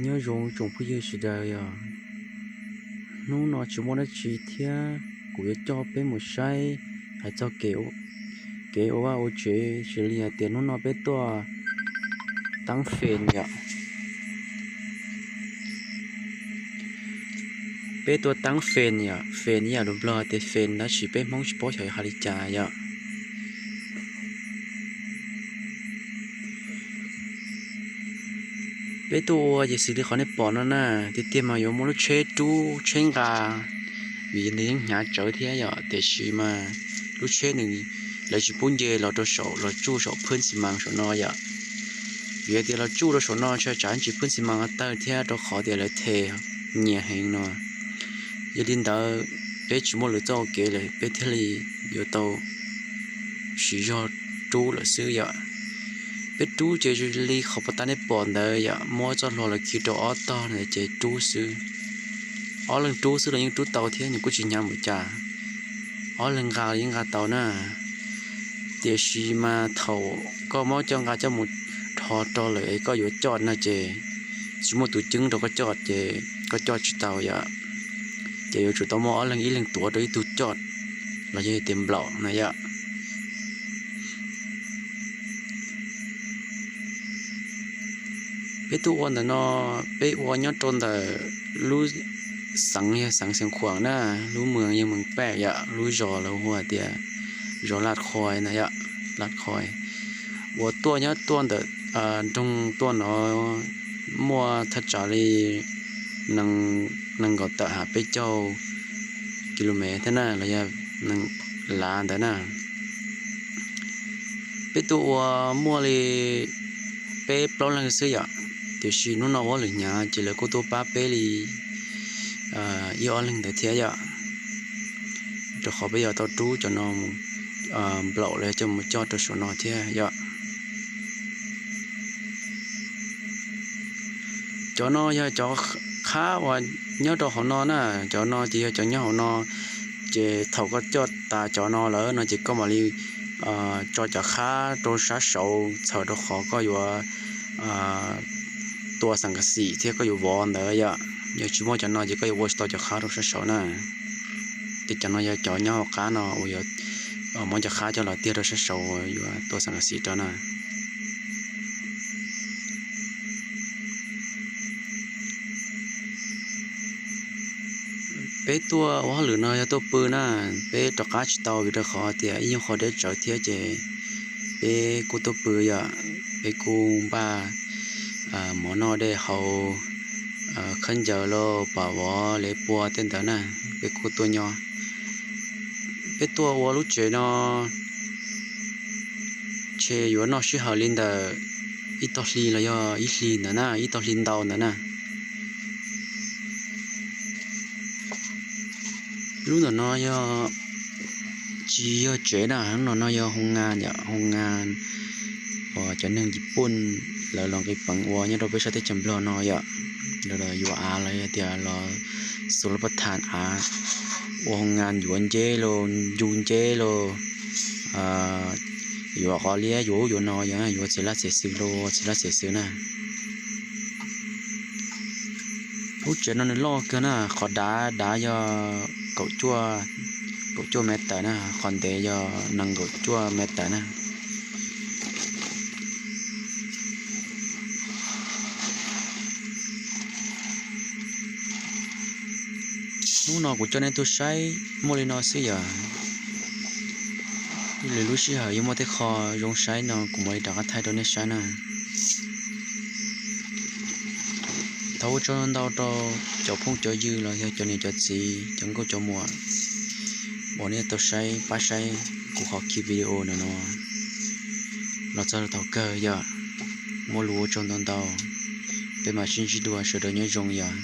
Nyob zoo tsoom phooj ywg sawv daws yom, hnub no tsis muaj dab tsi thiab kuv yuav coj peb mus saib hais txog kev ua vaj ua tsev xws li hais tias hnub no peb tuaj teeb fes yom. Peb tuaj teeb fes yom, fes ib yam lus Nplog tias fes tab sis peb Hmoob tsis paub xyov hais li cas yom. Peb tuaj ua ces xws li qhov nej pom no na, tiag tiag mas yuav muaj lub tsheb rub tsheb nqa, vim nws yeej hnyav tsawv thiab yom, tiam sis mas lub tsheb nws, lawv tsis pub nce los rau saum, los tsuj saum phwb xi mas saum no yom. Vim hais tias los tsuj rau saum no ntshai tsam tsis phwb xi mas tawg thiab rau qhov tias lawv the nyias heev no. Yog li ntawd, peb tsis muaj lwm txoj hau kev lawm, peb thiaj li yuav tau siv zog rub lawm xwb yom. Peb rub ces li qhov puag ta nej pom ntawd yom, muab txoj hlua los khi rau ob tog ntawd ces rub xwb. Ob leeg rub xwb los yeej rub tau thiab, nws kuj tsis hnyav npaum cas. Ob leeg nqa los yeej nqa tau na. Tiam sis mas thaum koj muab coj nqa coj mus dhos rau lawm es koj yuav coj no ces tsis muaj tus ceeb rau koj coj ces koj coj tsis tau yom. Ces yuav tsum tau muaj ob leeg ib leeg tuav rau ib tug coj los yog tias nplaum na yom. Peb tuaj ua ntawm no, peb ua nyob rau ntawm lub xeev yog xeev Xeev Khuam na, lub moos yog moos Paj yom, lub zos lawv hu tias zos Laj Khoi na yom, Laj Khoi. Uas tuaj nyob tuaj ntawm nroog tuaj no muaj thaj tsam li nees nkaum tawm ha peb caug ki lu mev thiab na, los yog nees lav ntawd na. Peb tuaj ua muaj li peb plaub leeg xwb yom, tiam sis hnub no ua lwm hnyav ces lawv kuj tuaj pab peb li ib ob leeg ntawd thiab yom, rau qhov peb yuav tau rub cov no nplaum los coj mus coj rau saum no thiab yom. Cov no yog cov qhab uas nyob rau hauv no na, cov no ces yog cov nyob hauv no, ces thaum koj coj tas cov no lawm no ces koj mam li tso cov qhab rau sab saud txhawm rau qhov koj yuav tua xeem kas xim thiab koj yuav vov ntawd yom. Yog tsis muaj cov no ces koj yuav ua tsis tau cov qhab rau sab saud na. Ces cov no yog cov nyob hauv qab no uas yuav muab cov qhab coj los tiag rau sab saud uas yuav tua xeem kas xim rau na. Peb tuaj ua hauj lwm no yog tuaj pw na, peb rov qab tsis tau vim rau qhov tias ib nyuag qhov deb tsawv thiab ces peb kuj tuaj pw yom, peb kuj npaj mov noj dej haus, khaub ncaws lauj, pam vov, lev pua tej ntawd na, peb kuj tuaj nyob. Peb tuaj ua lub tsev no ces yuav noj sij hawm li ntawm ib tog hli los yog ib hli ntawd na, ib tog hli ntau ntawd na. Lub ntawm no yog, tsis yog tsev na, lub no no yog hoo ngas yom, hoo ngas uas cov neeg Yiv Pooj lawv los nqis peev ua nyob rau peb sab teb chaws Nplog no yom. Lawv los yuav av los yog tias los xuas lub pab thas av, ua hoo ngas yuav nceb los ncu nceb los yuav qos liab yuav ub yuav no yom, yuav txiv laj txiv xwm los txiv laj txiv xwm na. Lub tsev no nws loj kawg na, qhov dav dav yog kaum cuaj, kaum cuaj mev tawm na, qhov ntev yog nees nkaum cuaj mev tawm na. Hnub no kuv coj nej tuaj saib muaj li no xwb yom. Lwm lub sij hawm yuav muaj tej qho zoo saib no kuv mam li rov qab thaij rau nej saib na. Thov ua tsaug ntau rau cov phooj cov ywg los yog cov niam cov txiv cov nkauj cov muam uas nej tau saib pab saib kuv qhov ki video no no los txog thaum kawg yom. Muaj lus ua tsaug ntau ntau, peb mam sib ntsib dua, sawv daws nyob zoo yom.